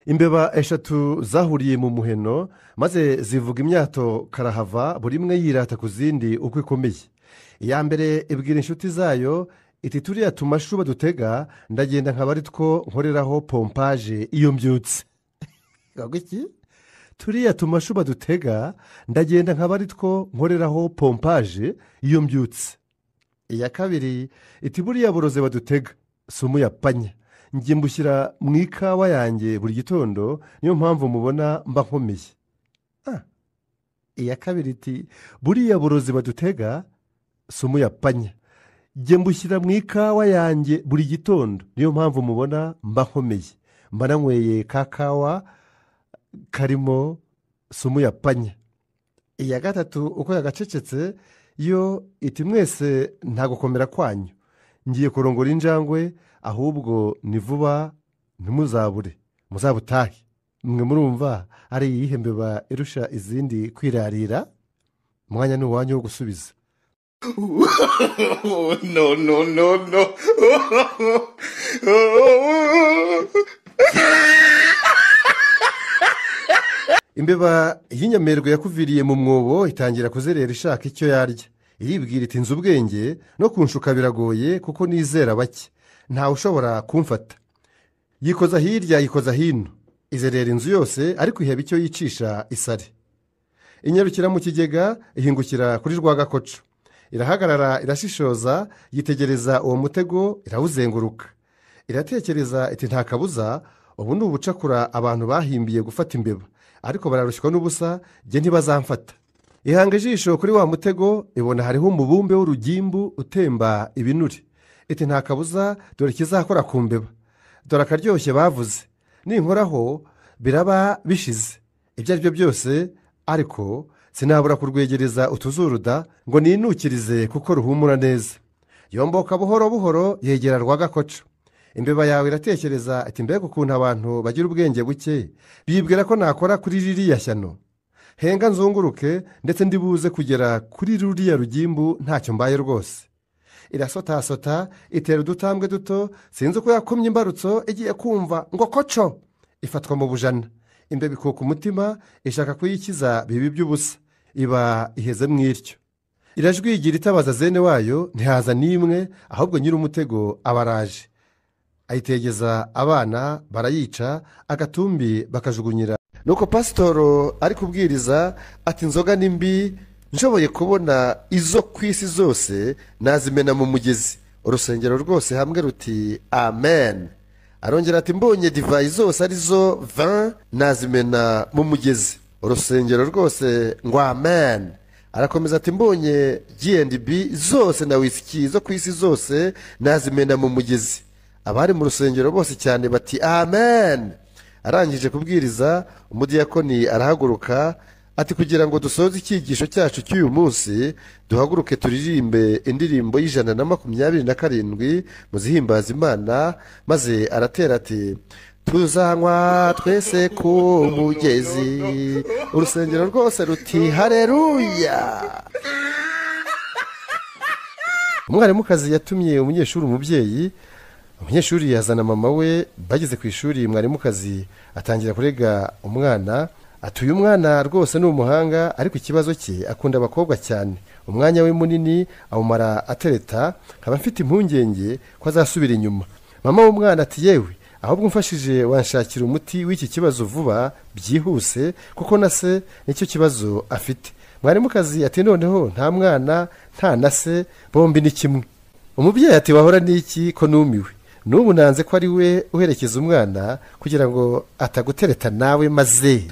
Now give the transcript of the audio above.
Imbeba eshatu zahuriye mu muheno maze zivuga imyato karahava, buri imwe yirata ku zindi uko ikomeye. Iya mbere ibwira inshuti zayo iti: "Turiya tumashu badutega ndagenda nkaba ari two nkoreraho pompage iyo mbyutse." Iki? "Turiya tumashu badutega ndagenda nkaba ari two nkoreraho pompage iyo mbyutse." Iya kabiri iti: "Buriya burozi badutega si umuyapanya, njye mbushyira mu ikawa yanjye buri gitondo, niyo mpamvu mubona mba nkomeye." Iya kabiri iti: "Buriya burozi badutega si umuyapanya, njye mbushyira mu ikawa yanjye buri gitondo, niyo mpamvu mubona mba nkomeye, mba nanyweye ka kawa karimo sumuyapanya." Iya gatatu uko yagacecetse yo iti: "Mwese nta gukomera kwanyu, ngiye kurongora injangwe, ahubwo ni vuba, ntimuzabure muzabutahe." Mwe murumva ari iyihe mbeba irusha izindi kwirarira? Umwanya ni uwanyu wo gusubiza. No, no, no, no. Imbeba y'inyamerwe yakuviriye mu mwobo itangira kuzerera ishaka icyo yarya. Iribwira iti: "Nzi ubwenge, no kunshuka biragoye kuko nizera bake, ntawe ushobora kumfata." Yikoza hirya, yikoza hino, izerera inzu yose, ariko iheba icyo yicisha isari. Inyarukira mu kigega, ihingukira kuri rwagakoco, irahagarara, irashishoza, yitegereza uwo mutego, irawuzenguruka. Iratekereza iti: "Nta kabuza ubu ni ubucakura abantu bahimbiye gufata imbeba, ariko bararushywa n'ubusa, njye ntibazamfata." Ihanga ijisho kuri wa mutego, ibona hariho umubumbe w'urugimbu utemba ibinure. Iti: "Nta kabuza dore ikizakora ku mbeba, dore akaryoshye bavuze, ninkoraho biraba bishize ibyo ari byo byose, ariko sinabura kurwegereza utuzuruda ngo ninukirize kuko ruhumura neza." Yomboka buhoro buhoro yegera rwagakoco. Imbeba yawe iratekereza iti: "Mbega ukuntu abantu bagira ubwenge buke, bibwira ko nakora kuri ririya shyano, henga nzunguruke ndetse ndibuze kugera kuri ruriya rugimbu ntacyo mbaye rwose." Irasotasota, itera udutambwe duto, sinzi uko yakomye imbarutso, igiye kumva ngo koco, ifatwa mu bujana. Imbeba ikuka umutima, ishaka kuyikiza bibi by'ubusa, iba iheze mu iryo. Irajwigira itabaza zene wayo, ntihaza n'imwe, ahubwo nyir'umutego aba araje, ayitegeza abana barayica, agatumbi bakajugunyira. Nuko pasitoro ari kubwiriza ati: "Inzoga ni mbi, nshoboye kubona izo ku isi zose nazimena mu mugezi." Urusengero rwose hamwe ruti: "Amen." Arongera ati: "Mbonye divayi zose arizo vin nazimena mu mugezi." Urusengero rwose ngo: "Amen." Arakomeza ati: "Mbonye G&B zose na wisiki zo ku isi zose nazimena mu mugezi." Abari mu rusengero bose cyane bati: "Amen." Arangije kubwiriza, umudiyakoni arahaguruka ati: "Kugira ngo dusoze icyigisho cyacu cy'uyu munsi, duhaguruke turirimbe indirimbo y'127 mu zihimbaza Imana." Maze aratera ati: "Tuzanywa twese ku mugezi." Urusengero rwose ruti: "Hareruya." Umwarimukazi yatumye umunyeshuri umubyeyi, umunyeshuri yazana mama we. Bageze ku ishuri, mwarimukazi atangira kurega umwana ati: "Uyu mwana rwose ni umuhanga, ariko ikibazo cye akunda abakobwa cyane, umwanya we munini awumara atereta, nkaba mfite impungenge ko azasubira inyuma." Mama w'umwana ati: "Yewe, ahubwo umfashije wanshakira umuti w'iki kibazo vuba byihuse, kuko na se nicyo kibazo afite." Mwarimukazi ati: "Noneho nta mwana nta na se, bombi ni kimwe." Umubyeyi ati: "Wahora n'iki ko numiwe? N'ubu nanze ko ari we uherekeza umwana kugira ngo atagutereta nawe maze."